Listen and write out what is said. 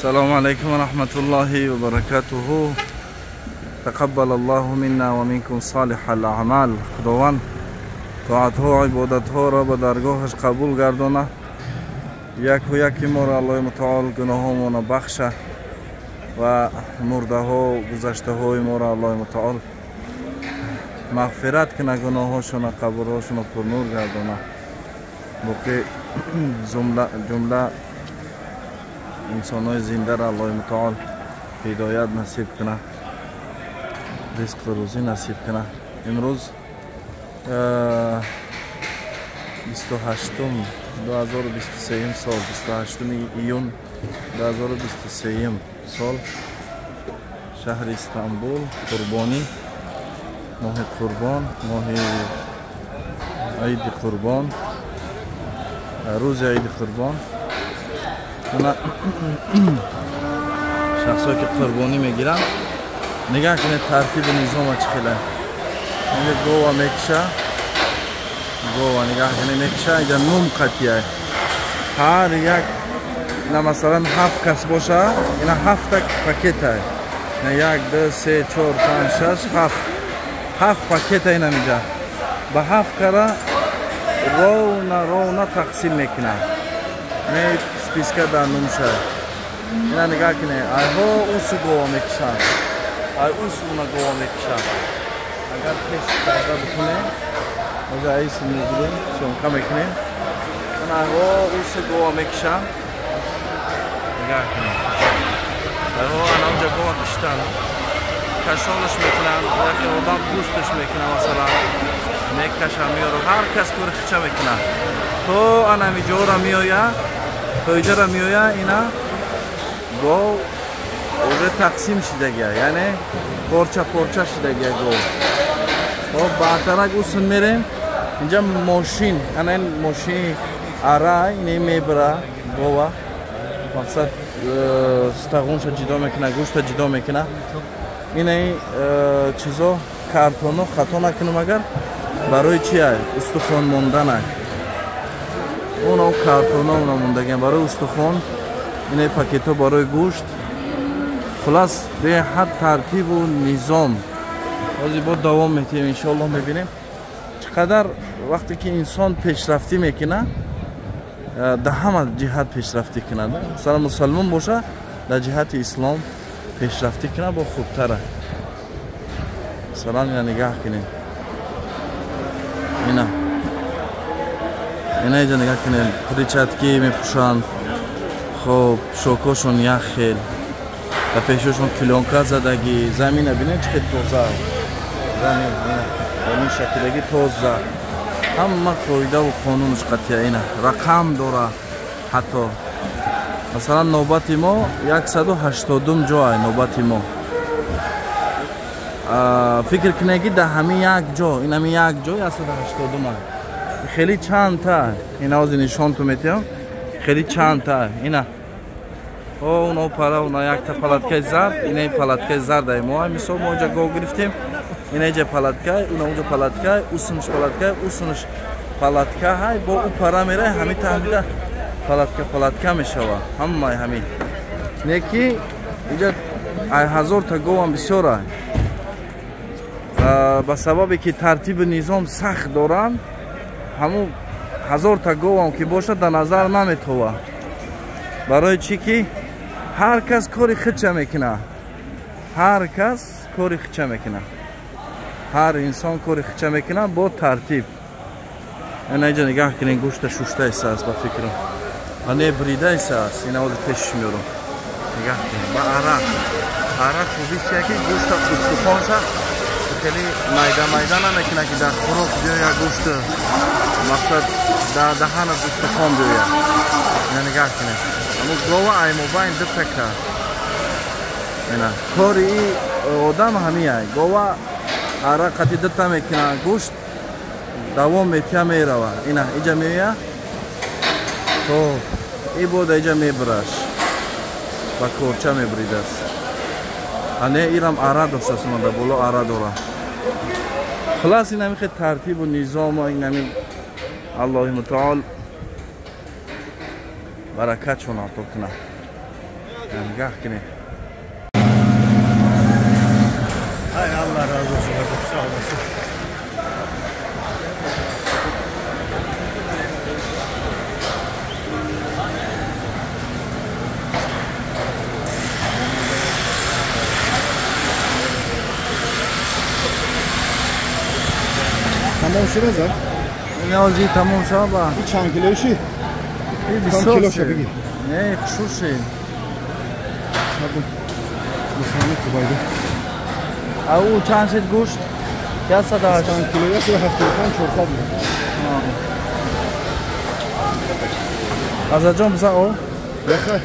Ассалому алайкум ва раҳматуллоҳи ва баракатуҳу. Тақаббалаллоҳу минна ва минкум солиҳал аъмал. Худованд тоатҳо ва ибодатҳоро ба даргоҳаш қабул гардона. Яку яки моро Аллоҳи мутаол гуноҳомонро бахша ва мурдаҳо гузаштаҳои моро Аллоҳи мутаол мағфират куна, гуноҳошона, қабрҳошона пурнур гардона. Боқӣ ҷумла инсонҳои зиндаро Аллоҳи мутаол ҳидоят насиб куна, ризқу рӯзӣ насиб куна. Имрӯз 28 2023 сол, 28 июн 2023 сол, шаҳри Истанбул, қурбонӣ, моҳи қурбон, моҳи Иди Қурбон, рӯзи Иди Қурбон. Шахсое ки қурбонӣ мегиранд, нигаҳ кунед тартибу низома чӣ хеле. Инҷа гова мекиша, гова нигаҳ кунед мекиша, инҷа нум қатия. Ҳар як ина масалан 7 кас боша, ина 7 пакета. Ина 1 2 3 4 5 6 7. 7 пакета ина инҷа. Ба 7 кара ровна ровна тақсим мекунад. Не списка дар нумша. Ина нигаҳ кунед, айҳо усу гова мекишанд. Ай усу уна гова мекишанд. Агар пеш карда бикунем, ҳозир айсу мегирем, съёмка мекунем. Айҳо усу гова мекишанд. Нигаҳ кунед. Айҳо ана онҷа гова киштанд. Кашолаш мекунанд, яке одам пӯсташ мекунад, масалан, мекашанд, меорад, ҳар кас кори хича мекунад. То ана ҳамиҷоро меояд, то иҷора меояд, ина гов уже тақсим шидагия, яъне порча порча шидагия гов. Хоб, баъдтарак усун мерем, инҷа мошин, ана ин мошини ара, ин мебара гова, мақсад стағунша ҷидо мекуна, гӯшта ҷидо мекуна. Ина чизо картоно, хато накунам агар, барои чи ай? Устухон монданай. Оно картоно уна мондагиан барои устухон, ина пакетҳо барои гӯшт. Хулас беҳад тартибу низом. Ҳозир бо давом метиҳем, иншоаллоҳ мебинем чӣ қадар вақте ки инсон пешрафтӣ мекунад, дар ҳама ҷиҳат пешрафтӣ кунад. Масалан, мусалмон боша, дар ҷиҳати ислом пешрафтӣ кунад, бо хубтара. Масалан, ина нигаҳ кунед. Ина. Ина иҷа нигаҳ кунед, перчатки мепӯшанд. Хоб, пӯшокҳошон як хел. Дар пешошон клёнка задагӣ. Замина бинед чӣ хел тоза. Замин, ина, замин шакилагӣ тоза. Ҳама қоидаву қонунаш қатъия, ина рақам дора ҳатто. Масалан, навбати мо 180 ҷо ай навбати мо. Фикр кунед ки дар ҳамин як ҷо, ин ҳамин як ҷо 180 ай. Хеле чандта, ина ҳозир нишонту метиҳам, хеле чандта, ина. О, уно пара, уна якта палаткаи зард, ина палаткаи зард ай мо. Мисол мо инҷа гов гирифтем, ина инҷа палаткай, уна унҷа палаткай, усунаш палаткай, усунаш палатка ҳай, бо ӯ пара мерай, ҳамин таҳмида палатка палатка мешава. Ҳамаи ҳамин. Не ки инҷа ай 1000 та говам бисёр ай. Ба сабабе ки тартибу низом сахт доранд, ҳамун 1000 та говам ки бошад, дар назар наметова. Барои чӣ ки ҳар кас кори худша мекунад. Ҳар кас кори худша мекунад. Ҳар инсон кори худша мекунад бо тартиб. Ина инҷа нигаҳ кунед, гӯшта шушта истааст ба фикрам. А не, брида истааст. Ина ҳозир пешиш меорам. Нигаҳ кунед. Ба ара. Ара хубиш чия ки гӯшта устухонша хеле майда майда намекунад, ки дар хӯрок биёя гӯшт, мақсад дар даҳанат устухон биёя. Ина нигаҳ кунед. Аммо гова аймобайн дута кард. Ина кори и одам ҳамин ай. Гова ара қати дута мекунад, гӯшт давом метия мерава. Ина иҷа меоя. Хоб, и бода иҷа мебараш. Ба корча мебридааст. А не, ирам ара доштааст, дар боло ара дора. Хулас ин ҳамин хел тартибу низому ин ҳамин Аллоҳи мутаол баракатшон ато кунад. Нигоҳ кунед. Hay Allah razı olsun kardeşim, sağ olasın. Tamam شده زد؟ نازی تمام شد با این چند کیلوشی؟ این چند 20 کیلو شد بگیر. نه خوشوشه. مسانه خوبایده. او چند شد گوشت؟ 108. چند کیلو؟ 175 400 بود. آزاد جان بزن او. بخیر.